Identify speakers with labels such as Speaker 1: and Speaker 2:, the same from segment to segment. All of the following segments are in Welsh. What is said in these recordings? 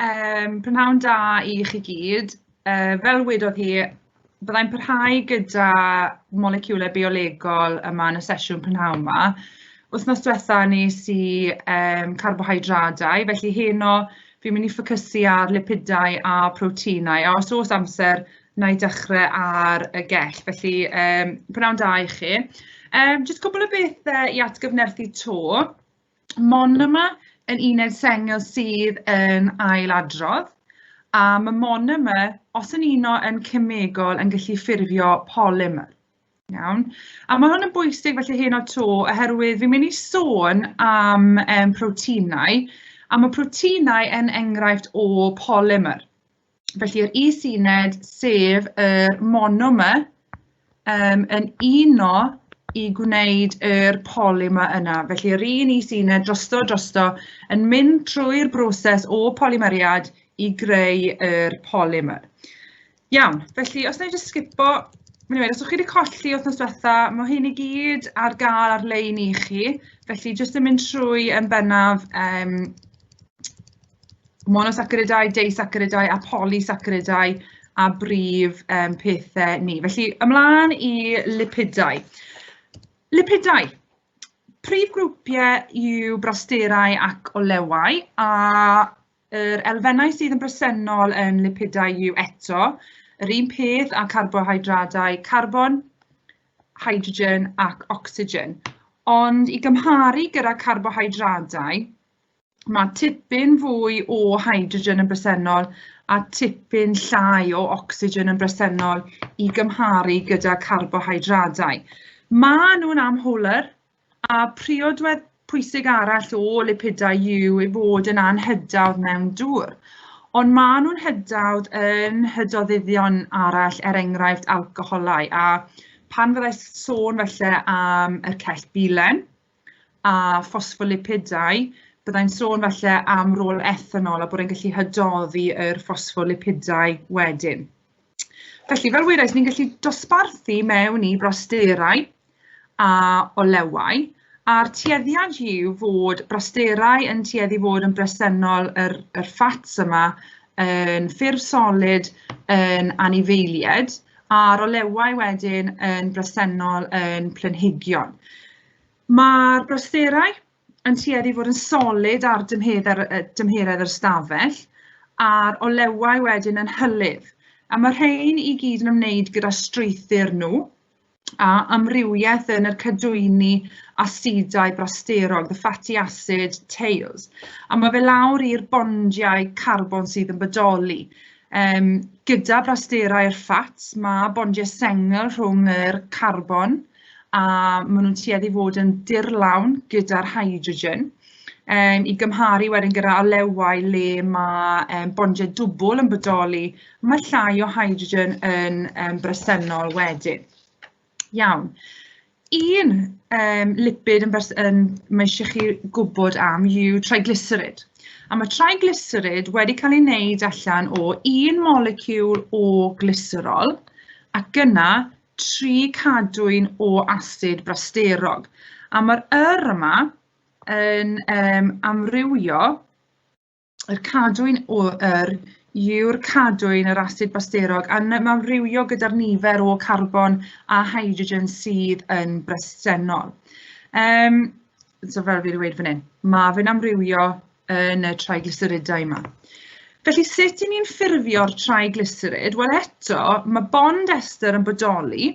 Speaker 1: Prynhawn da i chi gyd. Fel wedodd hi, byddai'n parhau gyda moleciwlau biolegol yma yn y sesiwn prynhawn 'ma. Wythnos diwetha nes i carbohydradau, felly heno fi'n mynd i ffocysu ar lipidau a proteinau, a os oes amser, wna i dechrau ar y gell. Felly, prynhawn da i chi. Jyst cwpl o bethau i atgyfnerthu 'to. Monomer yn uned sengl sydd yn ailadrodd, a mae monomer, os yn uno yn cemegol, yn gallu ffurfio polymer. Iawn. A mae hwn yn bwysig felly heno 'to, oherwydd fi'n mynd i sôn am proteinau, a mae proteinau yn enghraifft o polymer. Felly yr is-uned, sef yr monomer, yn uno i gwneud yr polymer yna. Felly yr un is-uned drosto drosto yn mynd trwy'r broses o polymeriad i greu yr polymer. Iawn, felly os wna i jyst sgipo, anyway, os ydych chi wedi colli wythnos diwetha, mae hyn i gyd ar gael ar-lein i chi. Felly jyst yn mynd trwy yn bennaf monosaccharidau, disaccharidau a polysaccharidau a brif pethau ni. Felly, ymlaen i lipidau. Lipidau. Prif grwpiau yw brasterau ac olewau, a yr elfennau sydd yn bresennol yn lipidau yw eto yr un peth â carbohydradau, carbon, hydrogen ac ocsigen. Ond i gymharu gyda carbohydradau, mae tipyn fwy o hydrogen yn bresennol a tipyn llai o ocsigen yn bresennol i gymharu gyda carbohydradau. Maen nhw'n amholar, a priodwedd pwysig arall o lipidau yw ei fod yn anhydawdd mewn dŵr. Ond maen nhw'n hydawdd yn hydoddyddion arall, er enghraifft alcoholau, a pan fyddai sôn falle am y cell bilen, a ffosffolipidau, byddai'n sôn falle am rôl ethanol a bod e'n gallu hydoddi yr ffosffolipidau wedyn. Felly, fel wedais, ni'n gallu dosbarthu mewn i brasterau a olewau, a'r tueddiad yw fod brasterau yn tueddu fod yn bresennol yr, yr ffats yma yn ffurf solid yn anifeiliaid, a'r olewau wedyn yn bresennol yn planhigion. Mae'r brasterau yn tueddu i fod yn solid ar dymheredd yr ystafell, a'r olewau wedyn yn hylif. A mae rhain i gyd yn ymwneud gyda strwythur nhw a amrywiaeth yn yr cadwyni asidau brasterog, the fatty acid tails. A mae fe lawr i'r bondiau carbon sydd yn bodoli. Gyda brasterau'r ffats, mae bondiau sengl rhwng yr carbon a maen nhw'n tueddu fod yn dirlawn gyda'r hydrogen. I gymharu wedyn gyda olewau le mae bondiau dwbl yn bodoli, mae llai o hydrogen yn bresennol wedyn. Iawn. Un lipid yn, yn, mae eisiau chi gwybod am yw triglycerid. A mae triglycerid wedi cael ei wneud allan o un moleciwl o glyserol ac yna 3 cadwyn o asid brasterog. A mae'r yr yma yn amrywio, yr cadwyn o yr yw'r cadwyn yr asid brasterog, a mae'n amrywio gyda'r nifer o carbon a hydrogen sydd yn bresennol. So fel fi wedi gweud fan hyn, mae fe'n amrywio yn y triglyceridau yma. Felly sut 'y ni'n ffurfio'r triglycerid? Wel eto, mae bond ester yn bodoli,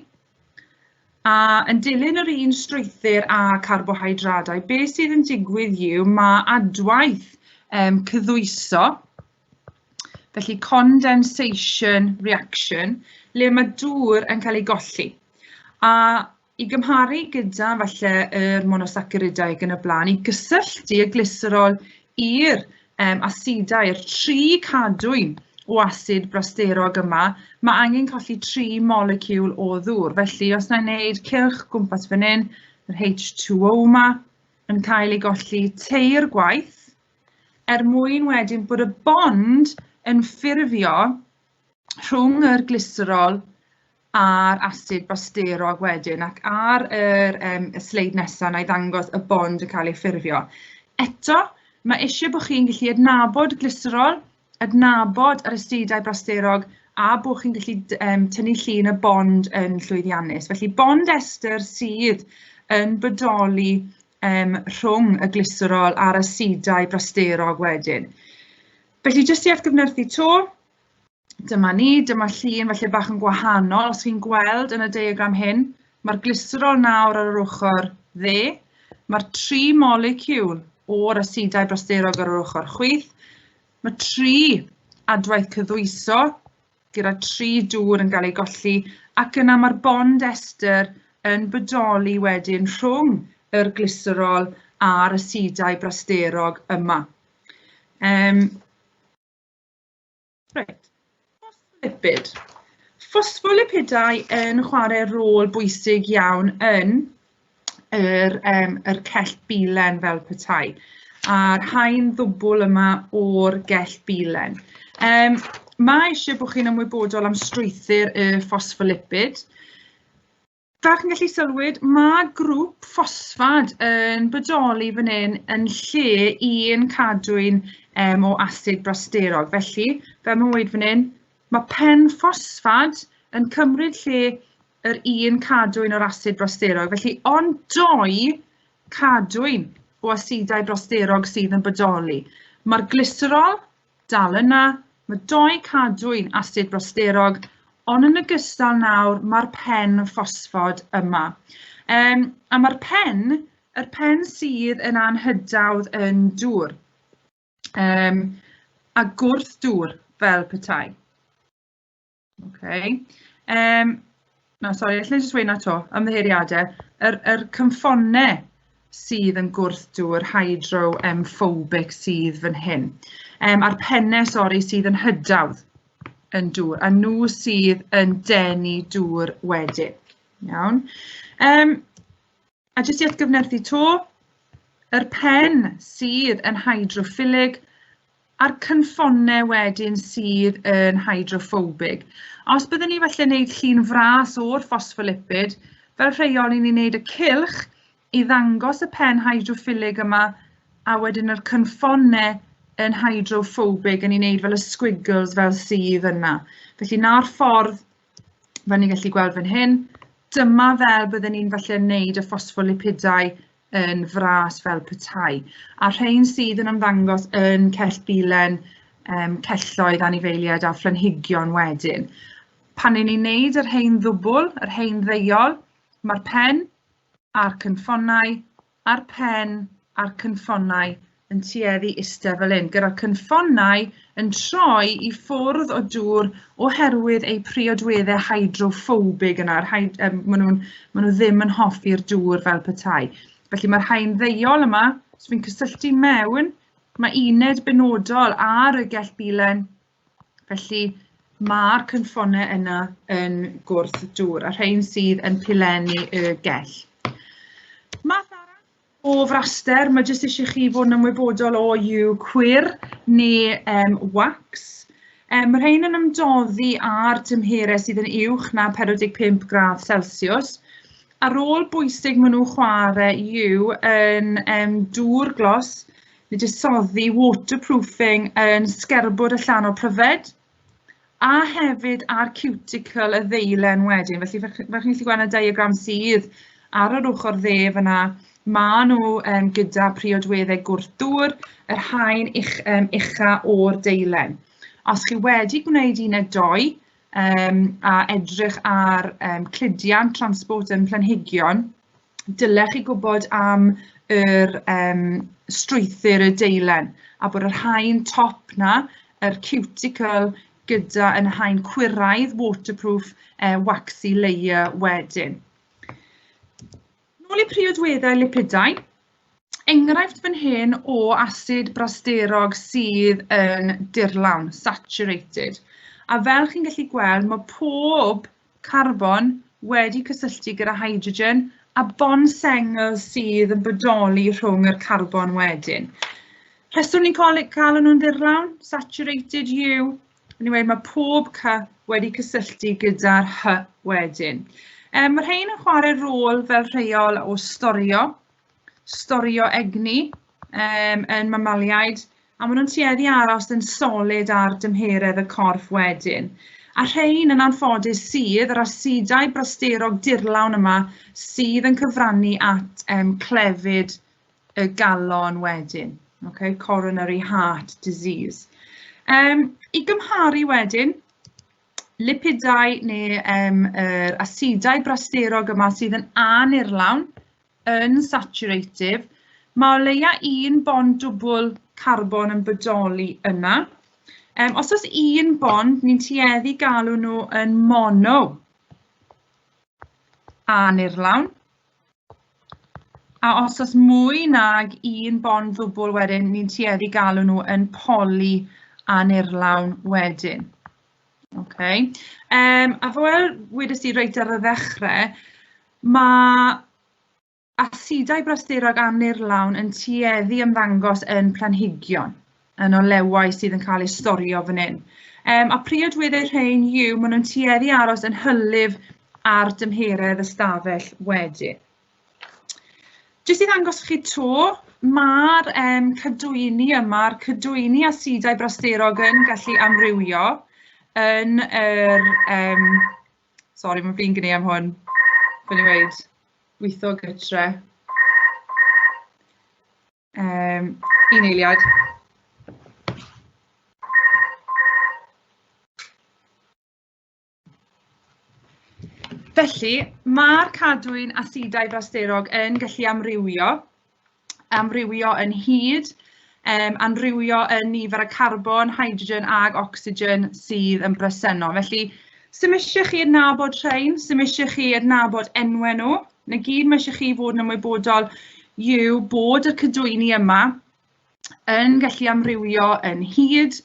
Speaker 1: a yn dilyn yr un strwythur a carbohydradau, beth sydd yn digwydd yw mae adwaith cyddwyso, felly condensation reaction, le mae dŵr yn cael ei golli. A i gymharu gyda falle yr monosaccharidau ac yn y blaen, i gysylltu y glyserol i'r asidau, i'r 3 cadwyn o asid brasterog yma, mae angen colli 3 moleciwl o ddŵr. Felly, os na i wneud cylch gwmpas fan hyn, yr H2O yma yn cael ei golli 3 gwaith, er mwyn wedyn bod y bond yn ffurfio rhwng yr glyserol a'r asid brasterog wedyn, ac ar yr, y sleid nesaf na i ddangos y bond yn cael ei ffurfio. Eto, mae eisiau bod chi'n gallu adnabod glyserol adnabod yr asidau brasterog a bod chi'n gallu tynnu llun y bond yn llwyddiannus. Felly bond ester sydd yn bodoli rhwng y glyserol a'r asidau brasterog wedyn. Felly jyst i atgyfnerthu 'to, dyma ni, dyma llun falle bach yn gwahanol. Os chi'n gweld yn y diagram hyn, mae'r glyserol nawr ar yr ochr dde, mae'r 3 moleciwl o'r asidau brasterog ar yr ochr chwith, mae 3 adwaith cyddwyso gyda 3 dŵr yn cael ei golli, ac yna mae'r bond ester yn bodoli wedyn rhwng yr glyserol a'r asidau brasterog yma. Reit, fosffolipid. Ffosffolipidau yn chwarae rôl bwysig iawn yn yr cell bilen fel petai, a'r haen ddwbl yma o'r gell bilen. Mae eisiau bod chi'n ymwybodol am strwythur y ffosffolipid. Fel chi'n gallu sylwyd, mae grŵp ffosffad yn bodoli fan hyn yn lle un cadwyn o asid brasterog. Felly, fel mae'n weud fan hyn, mae pen ffosffad yn cymryd lle yr un cadwyn o'r asid brasterog. Felly, ond 2 cadwyn o asidau brasterog sydd yn bodoli. Mae'r glyserol dal yna, mae 2 cadwyn asid brasterog, ond yn ogystal nawr mae'r pen ffosffod yma. A mae'r pen, yr pen sydd yn anhydawdd yn dŵr, a gwrth dŵr fel petai. Okay. Na, sori, allai jyst weud 'na 'to, ymddiheuriadau. Yr cynffonau sydd yn gwrth dŵr hydroemphobic sydd fan hyn. A'r pennau, sori, sydd yn hydawdd yn dŵr, a nhw sydd yn denu dŵr wedyn. Iawn. A jyst i atgyfnerthu 'to, yr pen sydd yn hydroffilig a'r cynffonau wedyn sydd yn hydroffobig. Os byddwn ni felly yn gwneud llun fras o'r ffosffolipid, fel rheol ni'n gwneud y cylch i ddangos y pen hydroffilig yma a wedyn yr cynffonau yn hydroffobig yn ei wneud fel y squiggles fel sydd yna. Felly na'r ffordd fel ni'n gallu gweld fan hyn, dyma fel bydden ni'n falle wneud y ffosffolipidau yn fras fel petai. A rhain sydd yn ymddangos yn cellbilen, celloedd anifeiliaid a phlanhigion wedyn. Pan ni'n wneud yr hein ddwbl, yr hein ddeuol, mae'r pen a'r cynffonau a'r pen a'r cynffonau yn tueddu iste fel hyn, gyda'r cynffonau yn troi i ffwrdd o dŵr oherwydd eu priodweddau hydroffobig yna. Maen nhw ddim yn hoffi'r dŵr fel petai. Felly mae'r haen ddeuol yma, os fi'n cysylltu mewn, mae uned benodol ar y gellbilen, felly mae'r cynffonau yna yn gwrth dŵr, a rhain sydd yn pilennu y gell. Math arall o fraster, mae jyst eisiau chi fod yn ymwybodol o yw cwyr neu wax. Mae rhain yn ymdoddi ar tymherau sydd yn uwch na 45 gradd Celsius. Ar ôl bwysig maen nhw'n chwarae yw yn dŵr glos, neu disoddi waterproofing yn sgerbwd allanol pryfed, a hefyd ar cuticle y ddeilen wedyn. Felly, fel chi'n gallu gweld yn y diagram sydd ar yr ochr dde fyna, maen nhw gyda priodweddau gwrth dŵr, yr haen ucha o'r deilen. Os chi wedi gwneud uned 2 a edrych ar cludiant, transport yn planhigion, dylech chi gwybod am yr strwythur y deilen a bod yr haen top na, yr cuticle gyda yn haen cwyraidd, waterproof, waxy layer wedyn. Nôl i priodweddau lipidau, enghraifft fan hyn o asid brasterog sydd yn dirlawn, saturated. A fel chi'n gallu gweld, mae pob carbon wedi cysylltu gyda hydrogen a bond sengl sydd yn bodoli rhwng yr carbon wedyn. Rheswm ni'n cael nhw'n ddirlawn, saturated yw, anyway, mae pob C wedi cysylltu gyda'r H wedyn. Mae rhain yn chwarae rôl fel rheol o storio egni yn mamaliaid. A maen nhw'n tueddu aros yn solid ar dymheredd y corff wedyn. A rhein yn anffodus sydd, yr asidau brasterog dirlawn yma, sydd yn cyfrannu at clefyd y galon wedyn. Okay, coronary heart disease. I gymharu wedyn, lipidau neu yr asidau brasterog yma sydd yn anirlawn, yn saturative, mae o leia un bond dwbl carbon yn bodoli yna. Os oes un bond, ni'n tueddu galw nhw yn mono anirlawn. A os oes mwy nag un bond ddwbl wedyn, ni'n tueddu galw nhw yn poly anirlawn wedyn. Okay. A fel wedes i reit ar y ddechrau, mae asidau brasterog anirlawn yn tueddu ymddangos yn planhigion, yn olewau sydd yn cael eu storio fan hyn. A priodweddau rhain yw, maen nhw'n tueddu aros yn hylif ar dymheredd ystafell wedyn. Jyst i ddangos chi to, mae'r cadwyni yma, mae'r cadwyni asidau brasterog yn gallu amrywio yn yr... Sori, mae'n flin gen i am hwn. Fe'n i weud, weithio gytre. Un eiliad. Felly, mae'r cadwyn asidau brasterog yn gallu amrywio, amrywio yn hyd, amrywio yn nifer y carbon, hydrogen ag ocsigen sydd yn bresennol. Felly, sy'm eisiau chi adnabod rhain, sy'm eisiau chi adnabod enwau nhw, na gyd mae eisiau chi fod yn ymwybodol yw bod y cadwyni yma yn gallu amrywio yn hyd,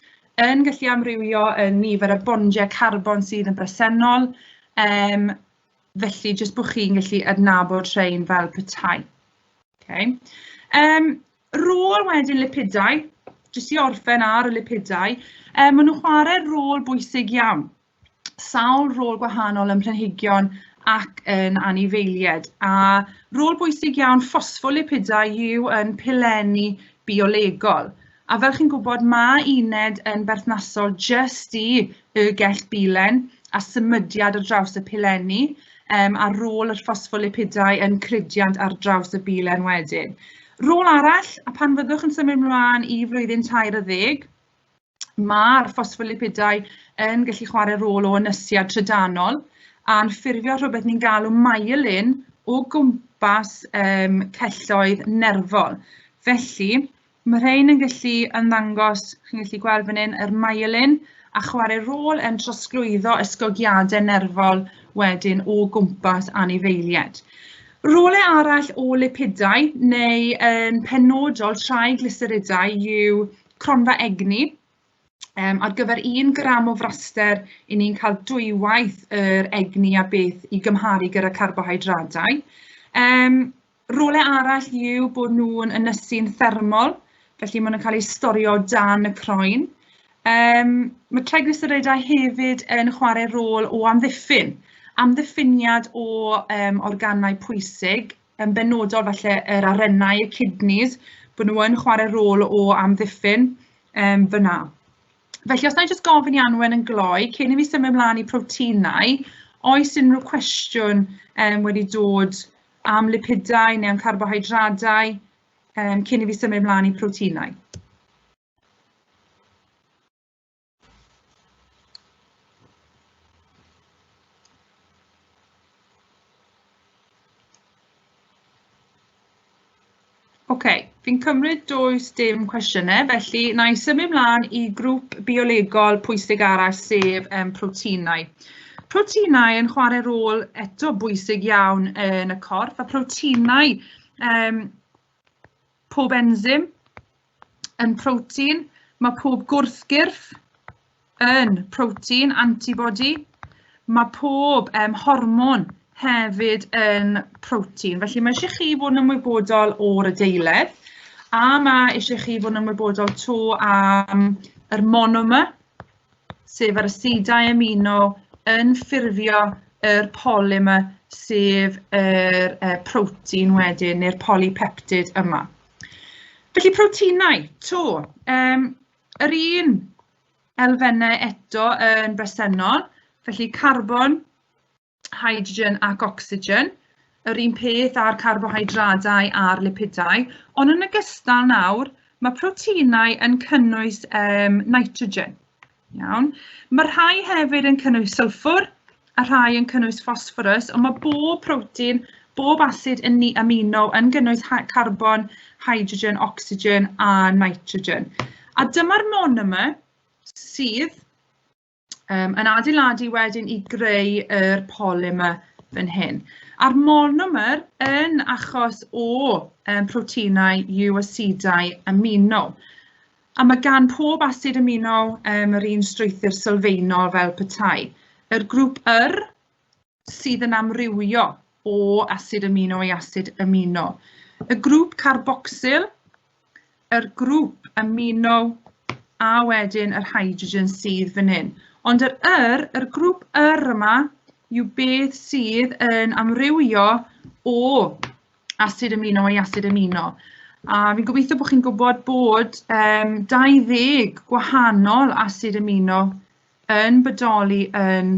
Speaker 1: yn gallu amrywio yn nifer y bondiau carbon sydd yn bresennol. Felly, jyst bod chi'n gallu adnabod rhain fel petai. Okay. Rôl wedyn lipidau, jyst i orffen ar y lipidau, maen nhw'n chwarae rôl bwysig iawn. Sawl rôl gwahanol ym mhlanhigion ac yn anifeiliaid. A rôl bwysig iawn ffosffolipidau yw yn pilenni biolegol. A fel chi'n gwybod, mae uned yn berthnasol jyst i y gell bilen a symudiad ar draws y pilenni, a rôl yr ffosffolipidau yn cludiant ar draws y bilen wedyn. Rôl arall, a pan fyddwch yn symud ymlaen i flwyddyn 13, mae'r ffosffolipidau yn gallu chwarae rôl o ynysiad trydanol a'n ffurfio rhywbeth ni'n galw myelin o gwmpas celloedd nerfol. Felly, mae rhain yn gallu ymddangos, chi'n gallu gweld fan hyn, yr myelin, a chwarae rôl yn trosglwyddo ysgogiadau nerfol wedyn o gwmpas anifeiliaid. Rolau arall o lipidau, neu yn penodol triglyceridau, yw cronfa egni. Ar gyfer 1 gram o fraster, i ni'n cael dwywaith yr egni a beth i gymharu gyda carbohydradau. Rolau arall yw bod nhw'n ynysu'n thermol, felly maen nhw'n cael eu storio dan y croen. Mae triglyceridau hefyd yn chwarae rôl o amddiffyn, amddiffyniad o organau pwysig, yn benodol falle yr arennau, y kidneys, bod nhw yn chwarae rôl o amddiffyn fyna. Felly, os na i jyst gofyn i Anwen yn gloi, cyn i fi symud ymlaen i proteinau, oes unrhyw cwestiwn wedi dod am lipidau neu am carbohydradau cyn i fi symud ymlaen i proteinau? Ok, fi'n cymryd does dim cwestiynau, felly na i symud ymlaen i grŵp biolegol pwysig arall, sef proteinau. Proteinau yn chwarae rôl eto bwysig iawn yn y corff, a proteinau, pob enzym yn protein, mae pob gwrthgyrff yn protein, antibody, mae pob hormon hefyd yn protein. Felly mae eisiau chi fod yn ymwybodol o'r adeiledd, a mae eisiau chi fod yn ymwybodol to am yr monomer, sef yr asidau amino yn ffurfio yr polymer, sef yr protein wedyn, neu'r polypeptid yma. Felly proteinau, to, yr un elfennau eto yn bresennol, felly carbon, hydrogen ac ocsigen, yr un peth â'r carbohydradau a'r lipidau, ond yn ogystal nawr, mae proteinau yn cynnwys nitrogen. Iawn. Mae rhai hefyd yn cynnwys sylffwr a rhai yn cynnwys ffosfforws, ond mae bob protein, bob asid amino yn gynnwys carbon, hydrogen, oxygen a nitrogen. A dyma'r monomer sydd yn adeiladu wedyn i greu yr polymer fan hyn. A'r monomer yn achos o proteinau yw asidau amino. A mae gan pob asid amino yr un strwythur sylfaenol fel petai. Yr grŵp R sydd yn amrywio o asid amino i asid amino. Y grŵp carbocsyl, yr grŵp amino a wedyn yr hydrogen sydd fan hyn. Ond yr R, yr grŵp R yma, yw beth sydd yn amrywio o asid amino i asid amino. A fi'n gobeithio bod chi'n gwybod bod 20 gwahanol asid amino yn bodoli yn,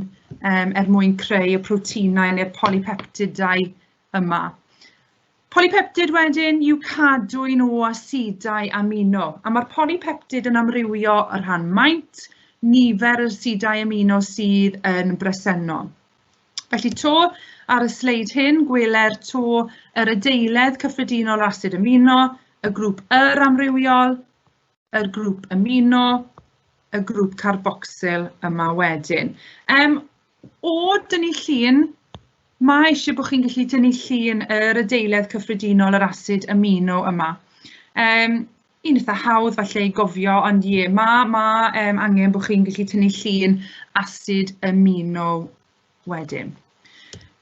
Speaker 1: er mwyn creu y proteinau neu'r polypeptidau yma. Polypeptid wedyn yw cadwyn o asidau amino, a mae'r polypeptid yn amrywio o rhan maint, nifer yr asidau amino sydd yn bresennol. Felly to, ar y sleid hyn, gweler to yr adeiledd cyffredinol asid amino, y grŵp yr amrywiol, yr grŵp amino, y grŵp carbocsyl yma wedyn. O dynnu llun, mae eisiau bod chi'n gallu tynnu llun yr adeiledd cyffredinol yr asid amino yma. Un eitha hawdd falle i gofio, ond ie, mae angen bod chi'n gallu tynnu llun asid amino wedyn.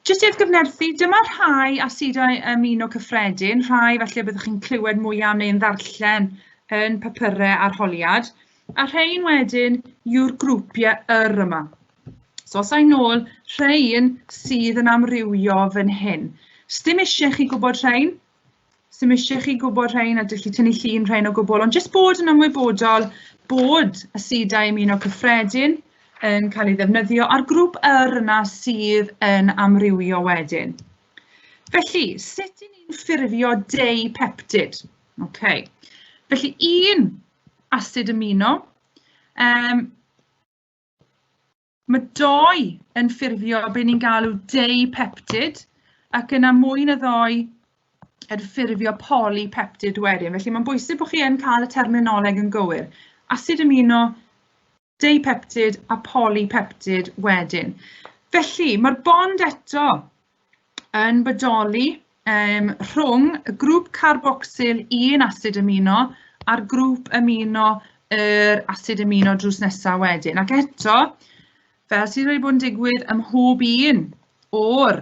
Speaker 1: Jyst i atgyfnerthu, dyma rhai asidau amino cyffredin, rhai falle byddwch chi'n clywed mwy am neu'n ddarllen yn papurau arholiad, a rhain wedyn yw'r grwpiau yr yma. So os ai nôl, rhain sydd yn amrywio fan hyn. Sdim eisiau chi gwybod rhain, sdim eisiau chi gwybod rhain a gallu tynnu llun rhain o gwbl, ond jyst bod yn ymwybodol bod asidau amino cyffredin yn cael ei ddefnyddio a'r grŵp R yna sydd yn amrywio wedyn. Felly, sut i ni'n ffurfio deupeptid? Okay. Felly, un asid amino, mae doi yn ffurfio be ni'n galw deupeptid, ac yna mwy na ddoi yn ffurfio polypeptid wedyn. Felly mae'n bwysig bod chi yn cael y terminoleg yn gywir. Asid amino, deupeptid a polypeptid wedyn. Felly, mae'r bond eto yn bodoli rhwng y grŵp carbocsyl un asid amino a'r grŵp amino yr asid amino drws nesaf wedyn. Ac eto, fel sydd wedi bod yn digwydd ym mhob un o'r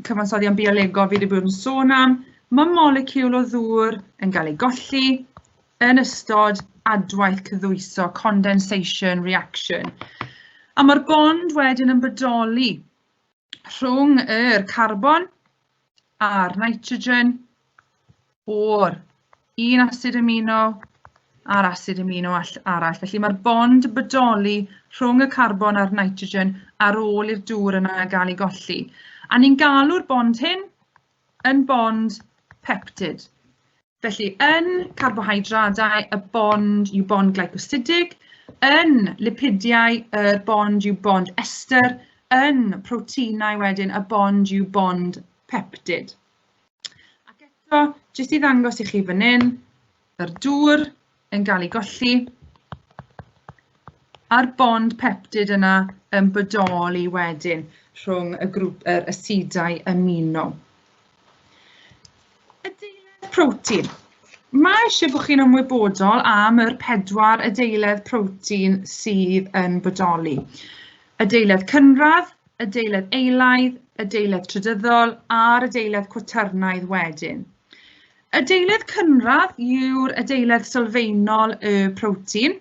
Speaker 1: cyfansoddion biolegol fi wedi bod yn sôn am, mae moleciwl o ddŵr yn cael ei golli yn ystod adwaith cyddwyso, condensation reaction. A mae'r bond wedyn yn bodoli rhwng yr carbon a'r nitrogen o'r un asid amino a'r asid amino arall. Felly mae'r bond yn bodoli rhwng y carbon a'r nitrogen ar ôl i'r dŵr yna gael ei golli. A ni'n galw'r bond hyn yn bond peptid. Felly, yn carbohydradau, y bond yw bond glycosidig, yn lipidiau, y bond yw bond ester, yn proteinau wedyn, y bond yw bond peptid. Ac eto, jyst i ddangos i chi fan hyn, yr dŵr yn cael ei golli, a'r bond peptid yna yn bodoli wedyn rhwng y grŵp yr asidau amino. Adeiledd protein. Mae eisiau bod chi'n ymwybodol am yr 4 adeiledd protein sydd yn bodoli. Adeiledd cynradd, adeiledd eilaidd, adeiledd trydyddol a'r adeiledd cwaternaidd wedyn. Adeiledd cynradd yw'r adeiledd sylfaenol y protein,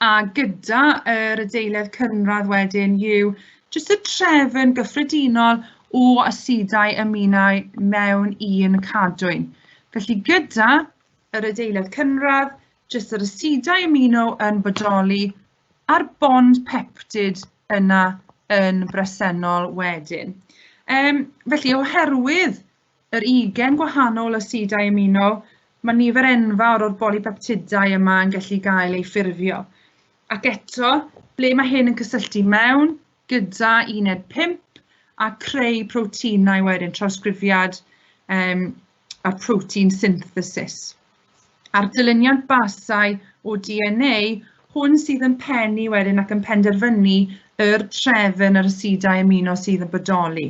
Speaker 1: a gyda yr adeiledd cynradd wedyn yw jyst y trefn gyffredinol o asidau aminau mewn un cadwyn. Felly gyda yr adeilad cynradd, jyst yr asidau amino yn bodoli a'r bond peptid yna yn bresennol wedyn. Felly, oherwydd yr 20 gwahanol asidau amino, mae nifer enfawr o'r bolypeptidau yma yn gallu gael eu ffurfio. Ac eto, ble mae hyn yn cysylltu mewn gyda uned 5 a creu proteinau wedyn, trawsgrifiad a'r protein synthesis. A'r dyluniad basau o DNA, hwn sydd yn pennu wedyn ac yn penderfynu yr trefn yr asidau amino sydd yn bodoli.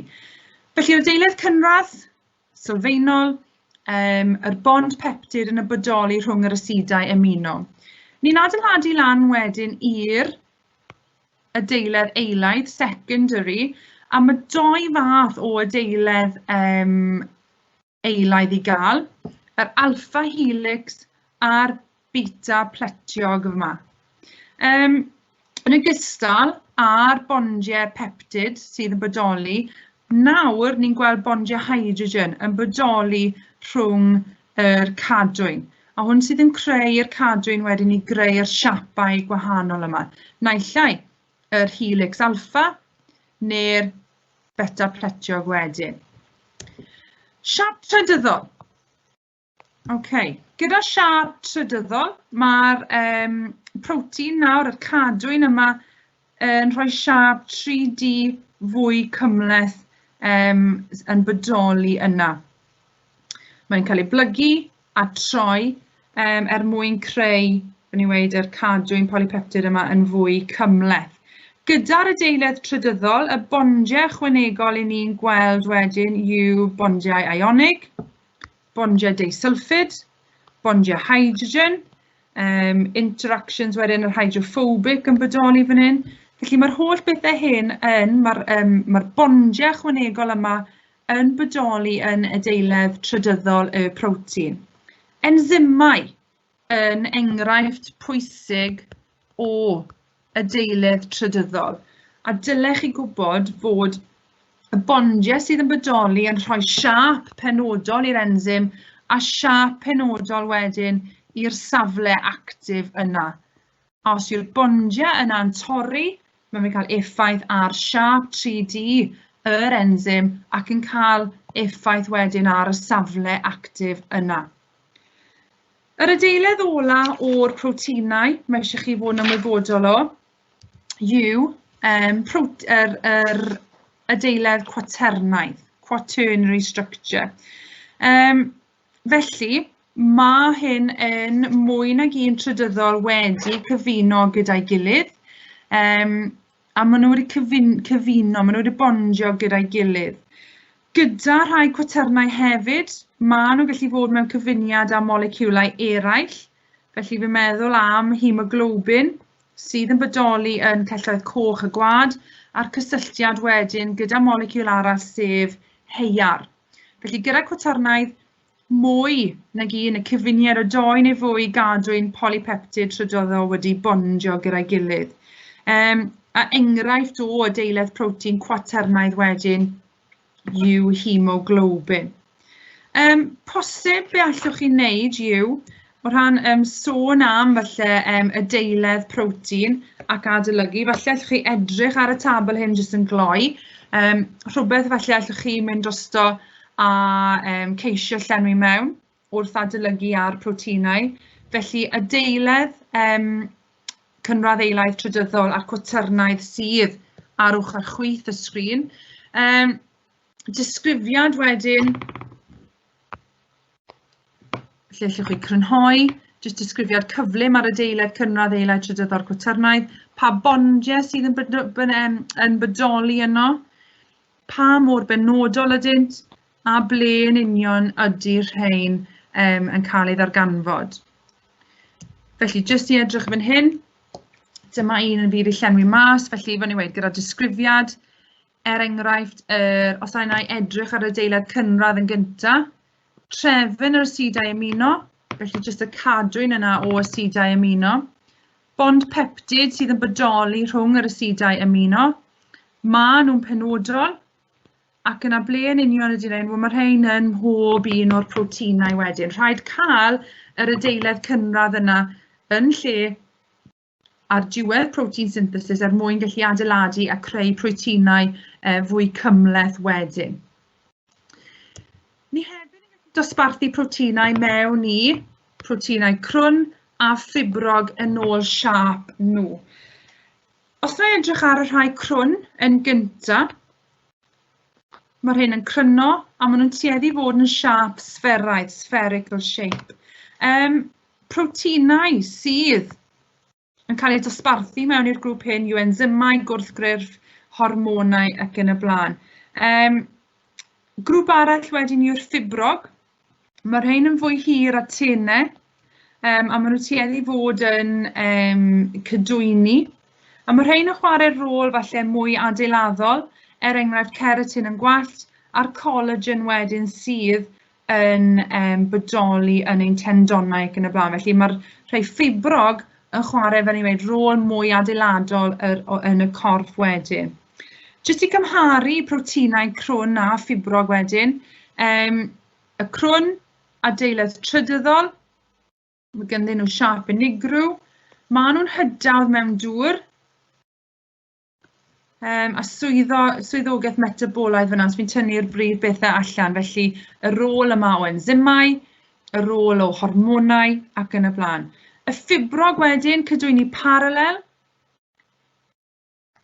Speaker 1: Felly, yr adeiledd cynradd, sylfaenol, yr bond peptid yn y bodoli rhwng yr asidau amino. Ni'n adeiladu lan wedyn i'r adeiledd eilaidd, secondary, a mae doi fath o adeiledd eilaidd i gael, yr alpha helix a'r beta pletiog yma. Yn ogystal â'r bondiau peptid sydd yn bodoli, nawr ni'n gweld bondiau hydrogen yn bodoli rhwng yr cadwyn. A hwn sydd yn creu'r cadwyn wedyn i greu'r siapau gwahanol yma. Naill ai yr helix alpha neu'r beta pletiog wedyn. Siap trydyddol. OK, gyda siap trydyddol, mae'r protein nawr, y cadwyn yma, yn rhoi siap 3D fwy cymhleth yn bodoli yna. Mae'n cael ei blygu a troi er mwyn creu, fel ni'n weud, yr cadwyn polypeptid yma yn fwy cymhleth. Gyda'r adeiledd trydyddol, y bondiau ychwanegol i ni'n gweld wedyn yw bondiau ionig, bondiau disulfid, bondiau hydrogen, interactions wedyn yr hydrophobic yn bodoli fan hyn. Felly mae'r holl bethau hyn yn, mae'r mae bondiau ychwanegol yma yn bodoli yn adeiledd trydyddol y protein. Enzymau yn enghraifft pwysig o adeiledd trydyddol. A dylech chi gwybod fod y bondiau sydd yn bodoli yn rhoi siâp penodol i'r enzym a siâp penodol wedyn i'r safle actif yna. A os yw'r bondiau yna'n torri, mae'n cael effaith ar siâp 3D yr enzym ac yn cael effaith wedyn ar y safle actif yna. Yr adeiledd ola o'r proteinau, mae eisiau chi fod yn ymwybodol o, yw yr adeiledd cwaternaidd, quaternary structure. Felly, mae hyn yn mwy nag un trydyddol wedi cyfuno gyda'i gilydd, a maen nhw wedi cyfuno, maen nhw wedi bondio gyda'i gilydd. Gyda rhai cwaternau hefyd, maen nhw'n gallu fod mewn cyfuniad â moleciwlau eraill. Felly fi'n meddwl am hemoglobin sydd yn bodoli yn celloedd coch y gwad a'r cysylltiad wedyn gyda moleciwl arall sef heiar. Felly gyda cwaternaidd mwy nag un, y cyfuniad o doi neu fwy gadwyn polypeptid trydyddol wedi bondio gyda'i gilydd. A enghraifft o adeiledd protein cwaternaidd wedyn yw hemoglobin. Posib be allwch chi wneud yw, o ran sôn am falle adeiledd protein ac adolygu, falle allwch chi edrych ar y tabl hyn jyst yn gloi, rhywbeth falle allwch chi mynd drosto a ceisio llenwi mewn wrth adolygu ar proteinau. Felly adeiledd cynradd eilaidd trydyddol a'r cwaternaidd sydd ar ochr chwith y sgrin. Disgrifiad wedyn, lle allwch chi crynhoi, jyst disgrifiad cyflym ar adeiledd cynradd eilaidd trydyddol cwaternaidd, pa bondiau sydd yn bodoli yno, pa mor benodol ydynt, a ble yn union ydy'r rhain yn cael ei ddarganfod. Felly, jyst i edrych fan hyn, dyma un yn fydd i llenwi mas, felly fan i weud gyda disgrifiad, er enghraifft, os yna i edrych ar adeilad cynradd yn gynta, trefn yr asidau amino, felly jyst y cadwyn yna o asidau amino, bond peptid sydd yn bodoli rhwng yr asidau amino, maen nhw'n penodol, Ac yna ble yn union ydy rhain? Wel, mae rhain yn mhob un o'r proteinau wedyn. Rhaid cael yr adeiledd cynradd yna yn lle ar diwedd protein synthesis er mwyn gallu adeiladu a creu proteinau fwy cymhleth wedyn. Ni hefyd yn gallu dosbarthu proteinau mewn i proteinau crwn a ffibrog yn ôl siâp nhw. Os na edrych ar y rhai crwn yn gyntaf, mae'r hyn yn cryno a maen nhw'n tueddu fod yn siâp sfferaidd, spherical shape. Proteinau sydd yn cael eu dosbarthu mewn i'r grŵp hyn yw enzymau, gwrthgyrff, hormonau ac yn y blaen. Grŵp arall wedyn yw'r ffibrog. Mae'r rhain yn fwy hir a tenau, a maen nhw tueddu i fod yn cydwyni. A mae rhain yn chwarae rôl falle mwy adeiladol, er enghraifft keratin yn gwallt, a'r collagen wedyn sydd yn bodoli yn ein tendonau ac yn y blaen. Felly mae'r rhai ffibrog yn chwarae, fel ni'n dweud, rôl mwy adeiladol yn y corff wedyn. Jyst i cymharu proteinau crwn a ffibrog wedyn, y crwn, adeiledd trydyddol, mae ganddyn nhw siâp unigryw, maen nhw'n hydawdd mewn dŵr, a swyddogaeth metabolaidd fyna, os fi'n tynnu'r brif bethau allan, felly y rôl yma o enzymau, y rôl o hormonau ac yn y blaen. Y ffibrog wedyn, cydwyni paralel,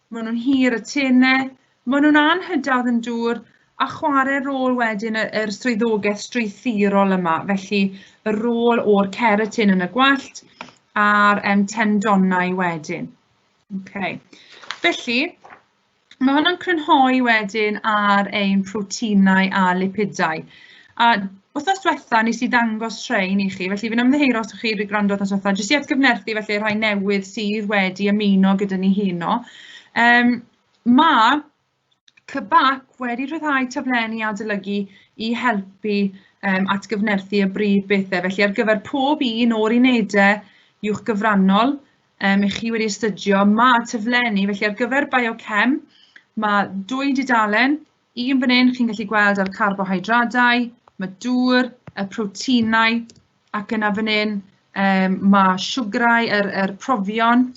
Speaker 1: maen nhw'n hir y tenau, maen nhw'n anhydawdd yn dŵr a chwarae rôl wedyn yr swyddogaeth strwythurol yma, felly y rôl o'r keratin yn y gwallt a'r tendonau wedyn. Okay. Felly, mae hwnna'n crynhoi wedyn ar ein proteinau a lipidau. A wythnos diwetha nes i ddangos rhain i chi, felly fi'n ymddiheuro os ydych chi wedi gwrando wythnos diwetha, jyst i atgyfnerthu felly rhai newydd sydd wedi ymuno gyda ni heno. Mae CBAC wedi rhyddhau taflenni adolygu i helpu atgyfnerthu y brif bethau. Felly ar gyfer pob un o'r unedau uwch gyfrannol i chi wedi astudio, mae taflenni, felly ar gyfer biochem, mae 2 dudalen. Un fan hyn, chi'n gallu gweld ar carbohydradau, mae dŵr, y proteinau, ac yna fan hyn mae siwgrau, yr profion,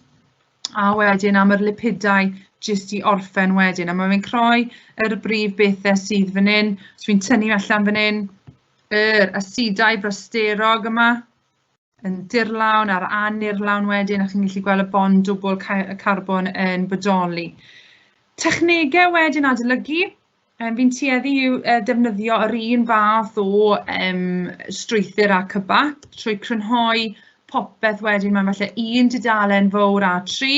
Speaker 1: a wedyn am yr lipidau jyst i orffen wedyn. A mae fe'n creu yr brif bethau sydd fan hyn. So fi'n tynnu allan fan hyn yr asidau brasterog yma, yn dirlawn a'r anirlawn wedyn, a chi'n gallu gweld y bond dwbl carbon yn bodoli. Technegau wedyn adolygu, fi'n tueddu i'w defnyddio yr un fath o strwythur a CBAC trwy crynhoi popeth wedyn mewn falle un dudalen fawr A3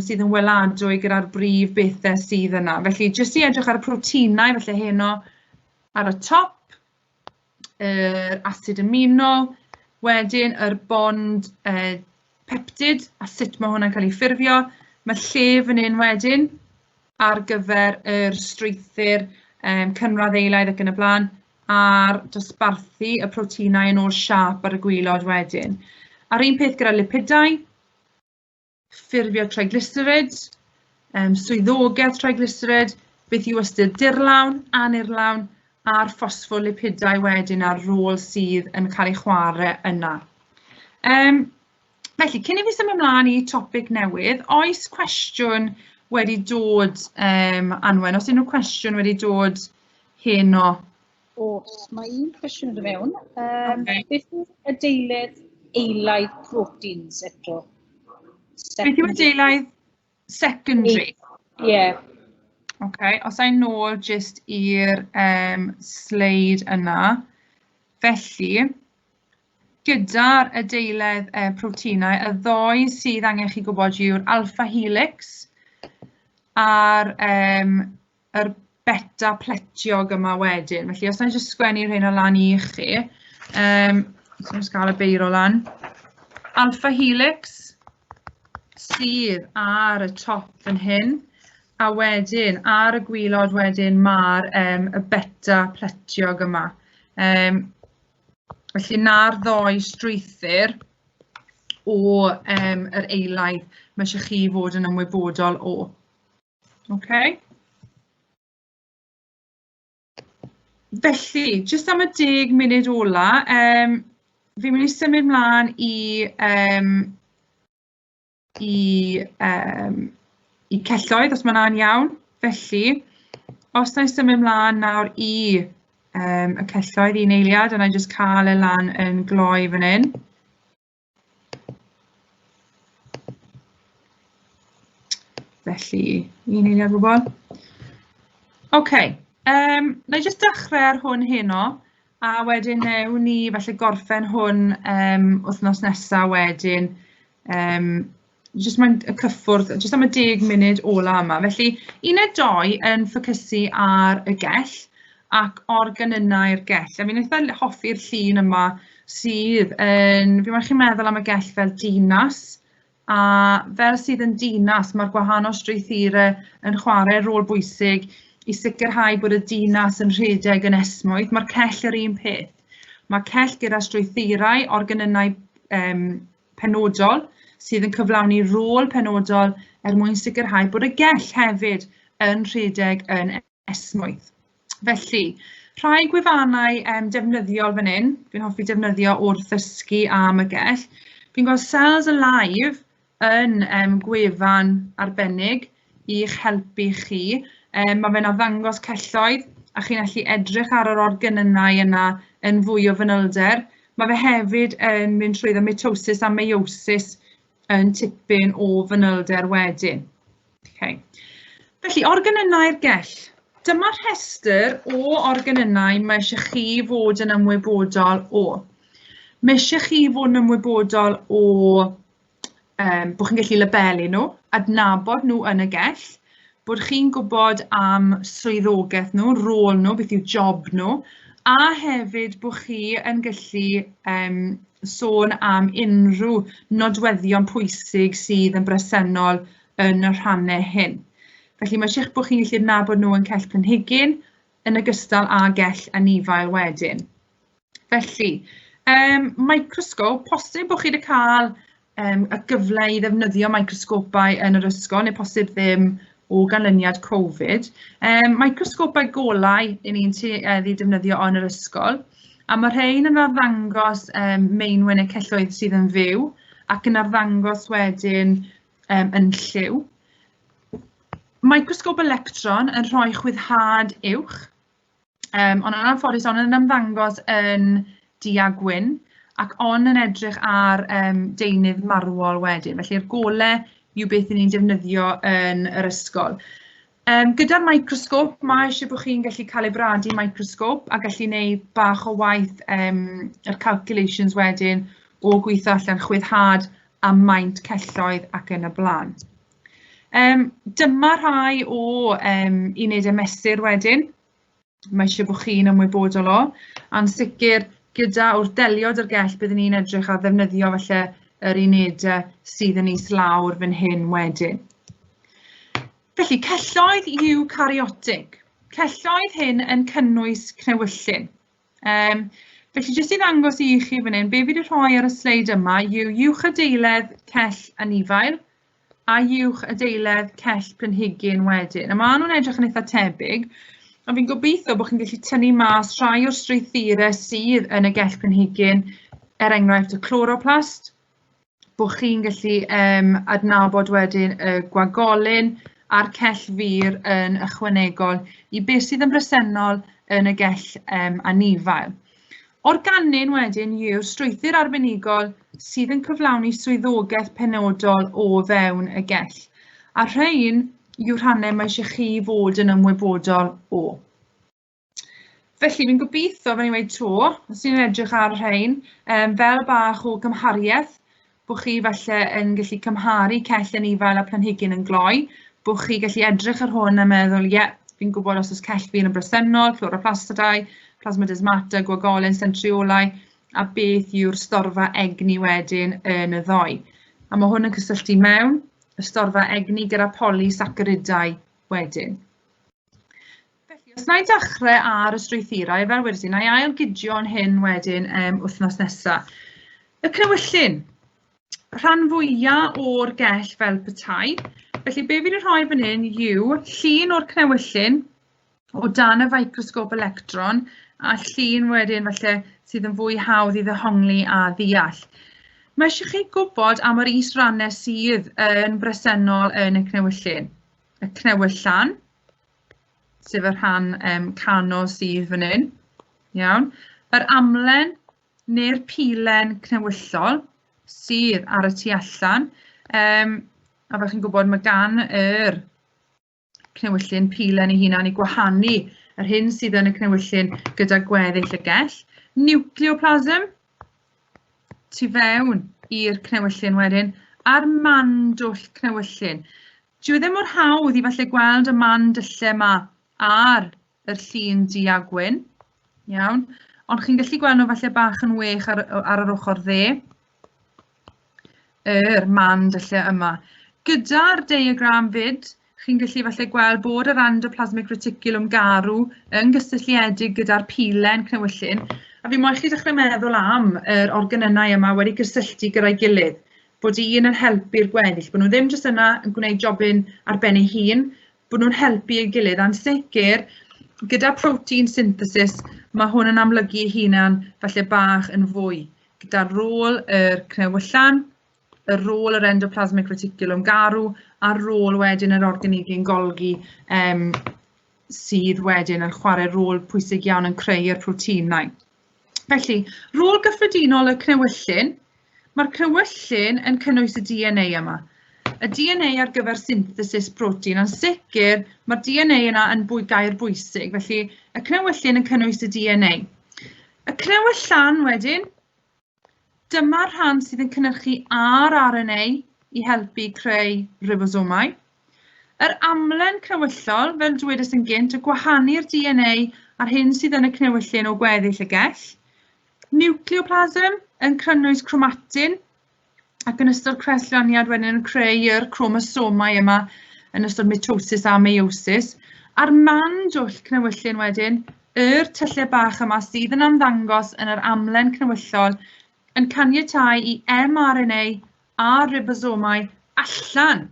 Speaker 1: sydd yn weladwy gyda'r brif bethau sydd yna. Felly jyst i edrych ar y proteinau, felly heno ar y top, yr asid amino, wedyn yr bond peptid a sut mae hwnna'n cael ei ffurfio. Mae lle fan hyn wedyn ar gyfer yr strwythur cynradd eilaidd ac yn y blaen, a'r dosbarthu y proteinau yn ôl siâp ar y gwaelod wedyn. A'r un peth gyda lipidau, ffurfio triglycerid, swyddogaeth triglycerid, beth yw ystyr dirlawn, anirlawn, a'r ffosffolipidau wedyn a'r rôl sydd yn cael ei chwarae yna. Felly, cyn i fi symud ymlaen i topic newydd, oes cwestiwn wedi dod, Anwen, oes unrhyw cwestiwn wedi dod heno?
Speaker 2: Oes, mae un cwestiwn yn dod mewn. Beth yw adeiledd eilaidd proteins eto?
Speaker 1: Beth yw adeiledd secondary?
Speaker 2: Ie. Yeah.
Speaker 1: Okay, os a'i nôl jyst i'r sleid yna. Felly, gyda'r adeiledd proteinau, y ddoi sydd angen chi gwybod yw'r alpha helix a'r yr beta pletiog yma wedyn. Felly, os na i jyst sgwennu rheina lan i chi, os na i gael y beiro lan. Alpha helix sydd ar y top fan hyn, a wedyn ar y gwaelod wedyn ma'r y beta pletiog yma. Felly na'r ddoi strwythur o yr eilaidd mae eisiau chi fod yn ymwybodol o. Okay. Felly, jyst am y 10 munud ola, fi'n mynd i symud mlaen i celloedd, os mae hwnna'n iawn. Felly, os na i symud mlaen nawr i y celloedd, un eiliad, a na i jyst cael e lan yn gloi fan hyn. Felly, un eiliad bobl. OK, na i jyst dechrau ar hwn heno, a wedyn newn ni falle gorffen hwn wythnos nesaf wedyn. Jyst mae'n y cyffwrdd, jyst am y 10 munud ola yma. Felly, uned 2 yn ffocysu ar y gell ac organynnau'r gell. A fi'n eitha hoffi'r llun yma sydd yn, fi'n meddwl chi'n meddwl am y gell fel dinas, a fel sydd yn dinas, mae'r gwahanol strwythurau yn chwarae rôl bwysig i sicrhau bod y dinas yn rhedeg yn esmwyth. Mae'r cell yr un peth. Mae cell gyda strwythurau, organynnau penodol sydd yn cyflawni rôl penodol er mwyn sicrhau bod y gell hefyd yn rhedeg yn esmwyth. Felly, rhai gwefannau defnyddiol fan hyn, fi'n hoffi defnyddio wrth ddysgu am y gell. Fi'n gweld Cells Alive yn gwefan arbennig i'ch helpu chi. Mae fe'n arddangos celloedd a chi'n gallu edrych ar yr organynnau yna yn fwy o fanylder. Mae fe hefyd yn mynd trwyddo mitosis a meiosis yn tipyn o fanylder wedyn. Okay. Felly, organynnau'r gell. Dyma rhestr o organynnau mae eisiau chi fod yn ymwybodol o. Mae eisiau chi fod yn ymwybodol o bod chi'n gallu labelu nhw, adnabod nhw yn y gell, bod chi'n gwybod am swyddogaeth nhw, rôl nhw, beth yw job nhw, a hefyd bod chi yn gallu sôn am unrhyw nodweddion pwysig sydd yn bresennol yn y rhannau hyn. Felly mae eisiau bod chi'n gallu adnabod nhw yn cell planhigyn yn ogystal â gell anifail wedyn. Felly, microscope, posib bod chi wedi cael y gyfle i ddefnyddio microsgopau yn yr ysgol, neu posib ddim o ganlyniad Covid. Microsgopau golau i ni'n tueddu defnyddio yn yr ysgol, a mae rhain yn arddangos meinwe neu celloedd sydd yn fyw, ac yn arddangos wedyn yn lliw. Microsgop electron yn rhoi chwyddhad uwch, ond yn anffodus ond yn ymddangos yn du a gwyn, ac ond yn edrych ar deunydd marwol wedyn. Felly'r golau yw beth 'y ni'n defnyddio yn yr ysgol. Gyda'r microsgop, mae eisiau bod chi'n gallu calibradu microsgop a gallu gwneud bach o waith yr calculations wedyn o gweithio allan chwyddhad a maint celloedd ac yn y blaen. Dyma rhai o unedau mesur wedyn. Mae eisiau bod chi'n ymwybodol o. A'n sicr, gyda wrth delio 'da'r gell, byddwn ni'n edrych ar ddefnyddio falle yr unedau sydd yn is lawr fan hyn wedyn. Felly, celloedd eukaryotig. Celloedd hyn yn cynnwys cnewyllyn. Felly, jyst i ddangos i chi fan hyn, be fi wedi rhoi ar y sleid yma yw uwchadeiledd cell anifail a uwch adeiledd cell planhigyn wedyn. A maen nhw'n edrych yn eitha tebyg, ond fi'n gobeithio bod chi'n gallu tynnu mas rhai o'r strwythurau sydd yn y gell planhigyn, er enghraifft y chloroplast, bod chi'n gallu adnabod wedyn y gwagolyn a'r cell fur yn ychwanegol i beth sydd yn bresennol yn y gell anifail. Organyn wedyn yw'r strwythur arbenigol sydd yn cyflawni swyddogaeth penodol o fewn y gell. A rhain yw'r rhannau mae eisiau chi fod yn ymwybodol o. Felly, fi'n gobeithio, fel ni'n gweud to, os ni'n edrych ar rhain, fel bach o gymhariaeth, bod chi falle yn gallu cymharu cell anifail a planhigyn yn gloi, bod chi gallu edrych ar hwn a meddwl, ie, fi'n gwybod os oes cell fi yn y bresennol, chloroplastidau, plasmodesmata, gwagolyn, centriolau, a beth yw'r storfa egni wedyn yn y ddoi. A mae hwn yn cysylltu mewn y storfa egni gyda polysaccharidau wedyn. Felly, os na i dechrau ar y strwythurau, fel wedes i, na i ailgydio'n hyn wedyn wythnos nesaf. Y cnewyllyn, rhan fwyaf o'r gell fel petai. Felly, be fi wedi rhoi fan hyn yw llun o'r cnewyllyn. O dan y ficrosgop electron, a llun wedyn falle sydd yn fwy hawdd i ddehongli a ddeall. Mae eisiau chi gwybod am yr is-rannau sydd yn bresennol yn y cnewyllyn. Y cnewyllan, sef y rhan canol sydd fan hyn. Iawn. Yr amlen neu'r pilen cnewyllol sydd ar y tu allan. A fel chi'n gwybod, mae gan yr cnewyllyn pilen ei hunan i gwahanu yr hyn sydd yn y cnewyllyn gyda gweddill y gell. Nucleoplasm, tu fewn i'r cnewyllyn wedyn, a'r mandwll cnewyllyn. Dyw e ddim mor hawdd i falle gweld y mandyllau yma ar yr llun du a gwyn, iawn, ond chi'n gallu gweld nhw falle bach yn well ar yr ochr dde, yr mandyllau yma. Gyda'r diagram fyd, chi'n gallu falle gweld bod yr endoplasmic reticulum garw yn gysylltiedig gyda'r pilen cnewyllyn, a fi moyn chi dechrau meddwl am yr organennau yma wedi gysylltu gyda'i gilydd, bod un yn helpu'r gweddill, bod nhw ddim jyst yna yn gwneud jobyn ar ben ei hun, bod nhw'n helpu ei gilydd, a'n sicr, gyda protein synthesis, mae hwn yn amlygu ei hunan falle bach yn fwy, gyda rôl yr cnewyllan, y rôl yr endoplasmic reticulum garw, a'r rôl wedyn yr organigyn Golgi sydd wedyn yn chwarae rôl pwysig iawn yn creu'r proteinau. Felly, rôl gyffredinol y cnewyllyn, mae'r cnewyllyn yn cynnwys y DNA yma. Y DNA ar gyfer synthesis protein, a'n sicr mae'r DNA yna yn bwy gair bwysig, felly y cnewyllyn yn cynnwys y DNA. Y cnewyllan wedyn, dyma'r rhan sydd yn cynhyrchu rRNA i helpu creu ribosomau. Yr amlen cnewyllol, fel dwedais yn gynt, y gwahanu'r DNA a'r hyn sydd yn y cnewyllyn o gweddill y gell. Nucleoplasm yn cynnwys chromatin, ac yn ystod creslaniad wedyn yn creu yr chromosomau yma yn ystod mitosis a meiosis. A'r mandwll cnewyllyn wedyn, yr tyllau bach yma sydd yn ymddangos yn yr amlen cnewyllol yn caniatáu i mRNA a ribosomau allan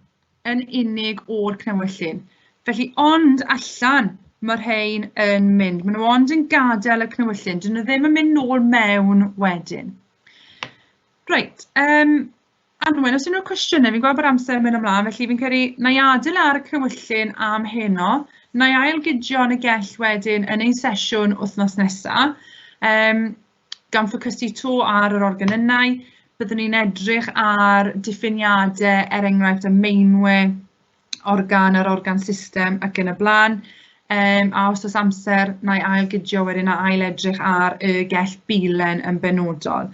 Speaker 1: yn unig o'r cnewyllyn. Felly ond allan mae'r rhain yn mynd. Maen nhw ond yn gadael y cnewyllyn. Dyn nhw ddim yn mynd nôl mewn wedyn. Reit, Anwen, os unrhyw cwestiynau, fi'n gweld bod amser yn mynd ymlaen, felly fi'n credu na i adael ar y cnewyllyn am heno, na i ailgydio yn y gell wedyn yn ein sesiwn wythnos nesaf, gan ffocysu to ar yr organennau, byddwn ni'n edrych ar diffiniadau, er enghraifft y meinwe, organ, yr organ system ac yn y blaen. A os oes amser, na i ailgydio wedyn a ail edrych ar y gell bilen yn benodol.